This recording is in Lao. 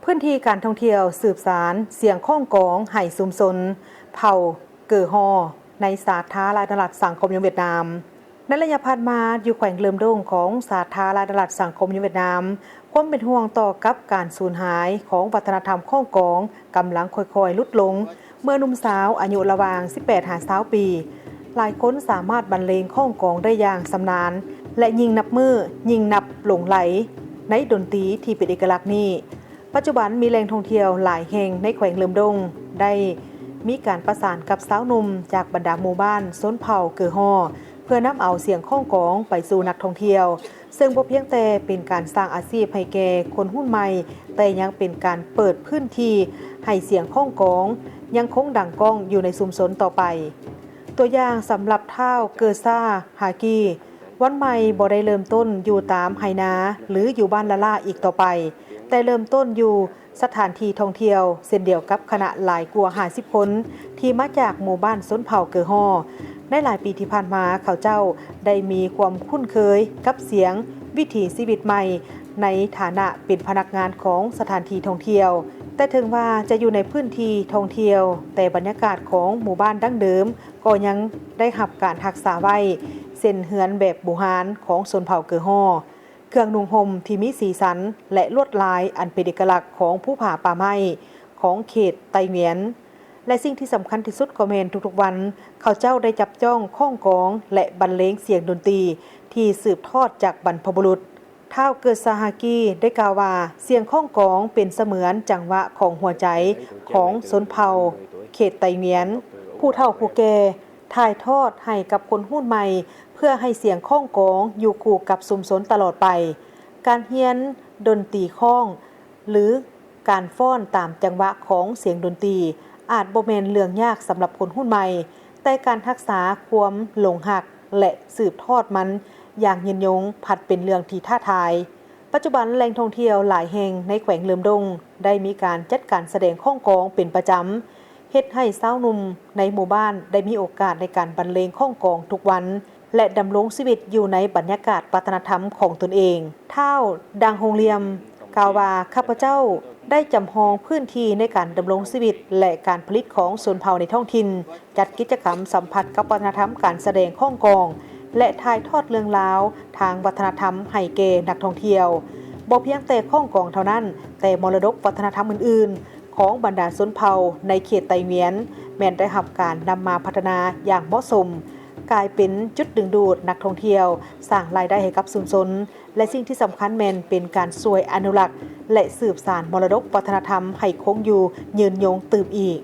ພື້ນທີ່ການທ່ອງທ່ຽວສືບສານສຽງຄ້ອງກອງໃຫ້ຊຸມຊົນເຜົ່າເກີຫໍ່ໃນສາທາລະນະລັດສັງຄົມນິຍົມຫວຽດນາມ. ໃນໄລຍະຜ່ານມາ, ຢູ່ແຂວງເລີມດົງຂອງສາທາລະນະລັດສັງຄົມນິຍົມຫວຽດນາມ, ຄວາມເປັນຫ່ວງຕໍ່ກັບການສູນຫາຍຂອງວັດທະນະທຳຄ້ອງກອງກຳລັງຄ່ອຍໆຫຼຸດລົງ, ເມື່ອໜຸ່ມສາວອາຍຸລະຫວ່າງສິບແປດຫາຊາວປີ ຫຼາຍຄົນສາມາດບັນເລງຄ້ອງກອງໄດ້ຢ່າງຊຳນານ ແລະ ຍິ່ງນັບມື້ຍິ່ງນັບຫຼົງໄຫຼໃນດົນຕີທີ່ເປັນເອກະລັກນີ້. ປັດຈຸບັນມີແຫຼ່ງທ່ອງທ່ຽວຫຼາຍແຫ່ງໃນແຂວງເລີມດົງ ໄດ້ມີການປະສານກັບຊາວໜຸ່ມຈາກບັນດາໝູ່ບ້ານຊົນເຜົ່າເກີຫໍ່ ເພື່ອນຳເອົາສຽງຄ້ອງກອງໄປສູ່ນັກທ່ອງທ່ຽວ, ເຊິ່ງບໍ່ພຽງແຕ່ເປັນການສ້າງອາຊີບໃຫ້ແກ່ຄົນຮຸ່ນໃໝ່, ແຕ່ຍັງເປັນການເປີດພື້ນທີ່ໃຫ້ສຽງຄ້ອງກອງຍັງຄົງດັງກ້ອງຢູ່ໃນຊຸມຊົນຕໍ່ໄປ. ຕົວຢ່າງສຳລັບທ້າວເກີຊາຮາກີ ວັນໃໝ່ບໍ່ໄດ້ເລີ່ມຕົ້ນຢູ່ຕາມໄຮ່ນາ ຫຼື ຢູ່ບ້ານລະລາອີກຕໍ່ໄປ, ແຕ່ເລີ່ມຕົ້ນຢູ່ສະຖານທີ່ທ່ອງທ່ຽວ ເຊັ່ນດຽວກັບຄະນະຫຼາຍກວ່າຫ້າສິບຄົນ ທີ່ມາຈາກໝູ່ບ້ານຊົນເຜົ່າເກີຫໍ່. ໃນຫຼາຍປີທີ່ຜ່ານມາ, ເຂົາເຈົ້າໄດ້ມີຄວາມຄຸ້ນເຄີຍກັບສຽງວິຖີຊີວິດໃໝ່ ໃນຖານະເປັນພະນັກງານຂອງສະຖານທີ່ທ່ອງທ່ຽວ. ແຕ່ເຖິງວ່າຈະຢູ່ໃນພື້ນທີ່ທ່ອງທ່ຽວ, ແຕ່ບັນຍາກາດຂອງໝູ່ບ້ານດັ້ງເດີມ ກໍຍັງໄດ້ຮັບການຮັກສາໄວ້, ເຊັ່ນເຮືອນແບບບູຮານຂອງຊົນເຜົ່າເກີຫໍ່, ເຄື່ອງນຸ່ງຫົ່ມທີ່ມີສີສັນ ແລະ ລວດລາຍອັນເປັນເອກະລັກຂອງພູຜາປ່າໄມ້ຂອງເຂດໄຕຫງວຽນ ແລະ ສິ່ງທີ່ສຳຄັນທີ່ສຸດກໍແມ່ນທຸກໆວັນ ເຂົາເຈົ້າໄດ້ຈັບຈ້ອງຄ້ອງກອງ ແລະ ບັນເລງສຽງດົນຕີທີ່ສືບທອດຈາກບັນພະບຸລຸດ. ທ້າວເກີຊາຮາກີໄດ້ກ່າວວ່າ, ສຽງຄ້ອງກອງເປັນສະເໝືອນຈັງຫວະຂອງຫົວໃຈຂອງຊົນເຜົ່າເຂດໄຕຫງວຽນ. ຜູ້ເຖົ້າຜູ້ແກ່ຖ່າຍທອດໃຫ້ກັບຄົນຮຸ່ນໃໝ່ ເພື່ອໃຫ້ສຽງຄ້ອງກອງຢູ່ຄູ່ກັບຊຸມຊົນຕະຫຼອດໄປ. ການຮຽນດົນຕີຄ້ອງ ຫຼື ການຟ້ອນຕາມຈັງຫວະຂອງສຽງດົນຕີ ອາດບໍ່ແມ່ນເລື່ອງຍາກສຳລັບຄົນຮຸ່ນໃໝ່, ແຕ່ການຮັກສາຄວາມຫຼົງຮັກ ແລະ ສືບທອດມັນຢ່າງຍືນຍົງ ພັດເປັນເລື່ອງທີ່ທ້າທາຍ. ປັດຈຸບັນ, ແຫຼ່ງທ່ອງທ່ຽວຫຼາຍແຫ່ງໃນແຂວງເລີມດົງ ໄດ້ມີການຈັດການສະແດງຄ້ອງກອງເປັນປະຈຳ, ເຮັດໃຫ້ຊາວໜຸ່ມໃນໝູ່ບ້ານໄດ້ມີໂອກາດໃນການບັນເລງຄ້ອງກອງທຸກວັນ ແລະ ດຳລົງຊີວິດຢູ່ໃນບັນຍາກາດວັດທະນະທຳຂອງຕົນເອງ. ທ້າວ ດັງ ຫົງລຽມ ກ່າວວ່າ, ຂ້າພະເຈົ້າໄດ້ຈຳລອງພື້ນທີ່ໃນການດຳລົງຊີວິດ ແລະ ການຜະລິດຂອງຊົນເຜົ່າໃນທ້ອງຖິ່ນ, ຈັດກິດຈະກຳສຳຜັດກັບວັດທະນະທຳການສະແດງຄ້ອງກອງ ແລະ ຖ່າຍທອດເລື່ອງລາວທາງວັດທະນະທຳໃຫ້ແກ່ນັກທ່ອງທ່ຽວ. ບໍ່ພຽງແຕ່ຄ້ອງກອງເທົ່ານັ້ນ, ແຕ່ມໍລະດົກວັດທະນະທຳອື່ນໆ ຂອງບັນດາຊົນເຜົ່າໃນເຂດໄຕຫງວຽນ ແມ່ນໄດ້ຮັບການນຳມາພັດທະນາຢ່າງເໝາະສົມ, ກາຍເປັນຈຸດດຶງດູດນັກທ່ອງທ່ຽວ, ສ້າງລາຍໄດ້ໃຫ້ກັບຊຸມຊົນ ແລະ ສິ່ງທີ່ສຳຄັນແມ່ນເປັນການຊ່ວຍອະນຸລັກ ແລະ ສືບສານມໍລະດົກວັດທະນະທຳໃຫ້ຄົງຢູ່ຍືນຍົງຕື່ມອີກ.